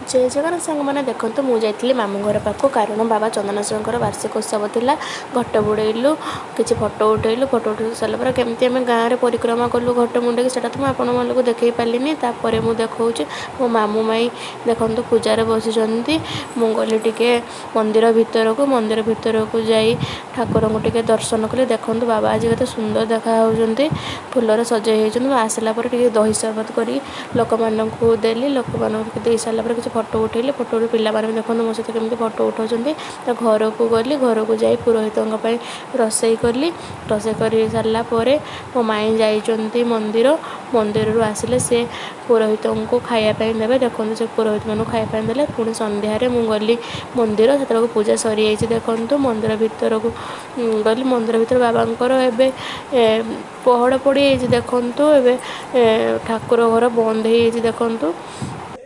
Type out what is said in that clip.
ଜୟ ଜଗନ୍ନାଥ ସାଙ୍ଗମାନେ, ଦେଖନ୍ତୁ ମୁଁ ଯାଇଥିଲି ମାମୁଁ ଘର ପାଖକୁ, କାରଣ ବାବା ଚନ୍ଦନେଶ୍ୱରଙ୍କର ବାର୍ଷିକ ଉତ୍ସବ ଥିଲା। ଘଟ ବୁଡ଼େଇଲୁ, କିଛି ଫଟୋ ଉଠେଇଲୁ। ଫଟୋ ଉଠେଇ ସାରିଲା ପରେ କେମିତି ଆମେ ଗାଁରେ ପରିକ୍ରମା କଲୁ ଘଟ ମୁଣ୍ଡେଇକି, ସେଇଟା ତ ମୁଁ ଆପଣମାନଙ୍କୁ ଦେଖେଇ ପାରିଲିନି। ତାପରେ ମୁଁ ଦେଖାଉଛି, ମୋ ମାମୁଁ ମାଇଁ ଦେଖନ୍ତୁ ପୂଜାରେ ବସିଛନ୍ତି। ମୁଁ ଗଲି ଟିକେ ମନ୍ଦିର ଭିତରକୁ। ମନ୍ଦିର ଭିତରକୁ ଯାଇ ଠାକୁରଙ୍କୁ ଟିକେ ଦର୍ଶନ କଲି। ଦେଖନ୍ତୁ ବାବା ଆଜି କେତେ ସୁନ୍ଦର ଦେଖାଯାଉଛନ୍ତି, ଫୁଲରେ ସଜେଇ ହେଇଛନ୍ତି। ମୁଁ ଆସିଲା ପରେ ଟିକେ ଦହି ସରବତ କରି ଲୋକମାନଙ୍କୁ ଦେଲି। ଲୋକମାନଙ୍କୁ ଦେଇ ସାରିଲା ପରେ କିଛି ଫଟୋ ଉଠେଇଲି। ଫଟୋ ଉଠେଇ ପିଲାମାନେ ବି ଦେଖନ୍ତୁ ମୋ ସହିତ କେମିତି ଫଟୋ ଉଠାଉଛନ୍ତି। ତ ଘରକୁ ଗଲି, ଘରକୁ ଯାଇ ପୁରୋହିତଙ୍କ ପାଇଁ ରୋଷେଇ କଲି। ରୋଷେଇ କରି ସାରିଲା ପରେ ମୋ ମାଇଁ ଯାଇଛନ୍ତି ମନ୍ଦିର। ମନ୍ଦିରରୁ ଆସିଲେ ସେ ପୁରୋହିତଙ୍କୁ ଖାଇବା ପାଇଁ ଦେବେ। ଦେଖନ୍ତୁ ସେ ପୁରୋହିତମାନଙ୍କୁ ଖାଇବା ପାଇଁ ଦେଲେ। ପୁଣି ସନ୍ଧ୍ୟାରେ ମୁଁ ଗଲି ମନ୍ଦିର, ସେତେବେଳକୁ ପୂଜା ସରିଯାଇଛି। ଦେଖନ୍ତୁ ମନ୍ଦିର ଭିତରକୁ ଗଲି। ମନ୍ଦିର ଭିତରେ ବାବାଙ୍କର ଏବେ ପହଡ଼ ପଡ଼ିଯାଇଛି। ଦେଖନ୍ତୁ ଏବେ ଠାକୁର ଘର ବନ୍ଦ ହେଇଯାଇଛି। ଦେଖନ୍ତୁ।